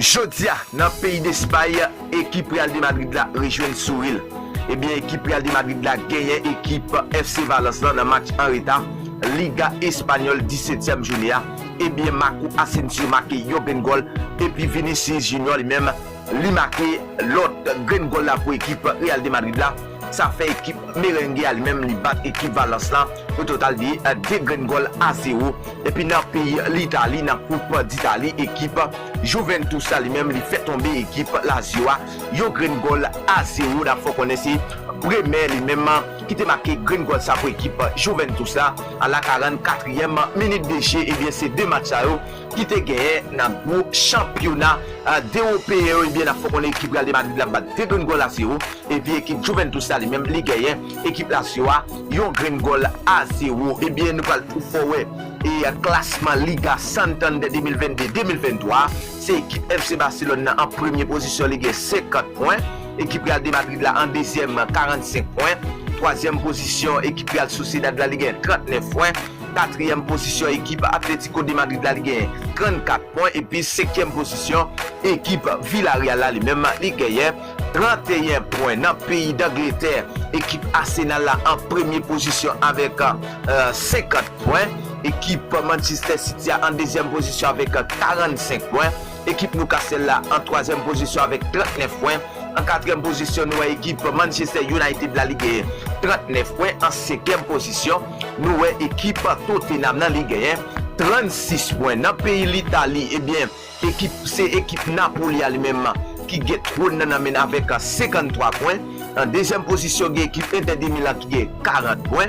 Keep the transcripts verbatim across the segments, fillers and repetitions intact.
Jodi a, nan peyi Despay, ekip Real de Madrid la rejwenn souri l. Ebyen, ekip Real de Madrid la genyen ekip F C Valence lan nan match an reta Liga Espanyòl disetyèm jounen an. Ebyen, Marco Asensio make yon grenn gòl, epi Vinicius Junior li menm, li make lòt grenn gòl la pou ekip Real de Madrid la. Sa fè ekip Merengue a li menm li bat ekip Valence la o total de, eh, de grenn gòl a zewo. Epi nan peyi Litali, nan Koup Ditali, ekip Juventus la li menm li fè tonbe ekip Lazio a yon grenn gòl a zewo. N ap fè w konnen se Bremer li menm ki te make grenn gòl sa pou ekip Juventus la a la karannkatriyèm minit de je. Ebyen, se de match sa yo ki te genyen nan gwo chanpyona, eh, ewopeyen yo. Ebyen, n ap fè w konnen ekip Real de Madrid la bat de grenn gòl a zewo. Epi ekip Juventus la li menm li genyen ekip Lazio a yon grenn gòl a zewo. Ebyen, nou pral tou fè w wè e klasman Liga Santander de mil vennde de mil venntwa. Se ekip F C Barcelone nan an premye pozisyon, li gen senkant pwen. Ekip Real de Madrid la an dezyèm, karannsenk pwen. Twazyèm pozisyon, ekip Real Sociedad la, li gen trannèf pwen. Katriyèm pozisyon, ekip Atlético de Madrid la, li gen trannkat pwen. Epi senkyèm pozisyon, ekip Villarreal la, li menm, li genyen tranteyen pwen. Nan peyi Dangletè, ekip Arsenal la an premye pozisyon avèk, eh, senkant pwen. Ekip Manchester City a an dezyèm pozisyon avèk, eh, karannsenk pwen. Ekip Newcastle la an twazyèm pozisyon avèk trannèf pwen. An katriyèm pozisyon, nou wè ekip Manchester United la, li genyen trannèf pwen. An senkyèm pozisyon, nou wè ekip Tottenham nan, li genyen trannsis pwen. Nan peyi Litali, ebyen, ekip, se ekip Napoli a li menm ki gen twòn nan nan men avèk senkanntwa pwen. An dezyèm pozisyon, gen ekip Inter de Milan ki gen karant pwen.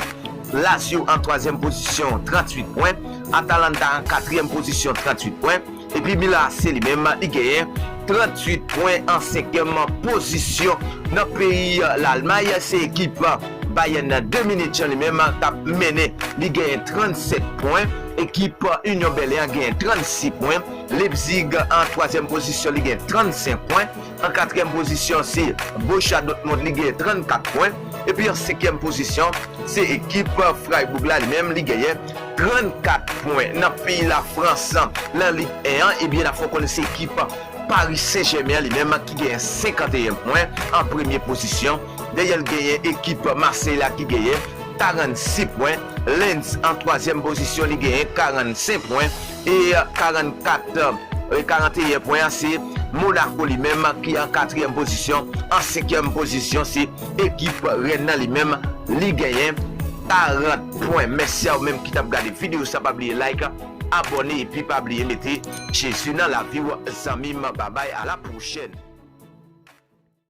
Lazio an twazyèm pozisyon, tranntuit pwen. Atalanta an katriyèm pozisyon, tranntuit pwen. Epi Milan A C li menm, li genyen tranntuit pwen. An senkyèm pozisyon. Nan peyi Lalmay, se ekip Bayern de Munich li menm k ap mennen. Li genyen trannsèt pwen. Ekip Union Berlin an genyen trannsis pwen. Leipzig an twazyèm pozisyon, li gen trannsenk pwen. An katriyèm pozisyon, se Borussia Dortmund, li gen trannkat pwen. Epi an senkyèm pozisyon, se ekip Freiburg la, li menm, li genyen trannkat pwen. Nan peyi Lafrans, nan Lig en an, ebyen, n ap fè w konnen se ekip Paris Saint-Germain an, li menm, ki genyen senkanteyen pwen an premye pozisyon. Dèyè l genyen ekip Marseille la ki genyen karannsis pwen. Lens an twazyèm pozisyon, li genyen karannsenk pwen. E karannkat, e karanteyen pwen an, se Monaco li menm ki an katriyèm pozisyon. An senkyèm pozisyon, se ekip Rennes nan, li menm, li genyen karant pwen. Mèsi a ou menm ki t ap gade videyo sa. Pa bliye like, abòne, epi pa bliye mete Jezi nan lavi w, zanmi m. Babay, a la pwochèn.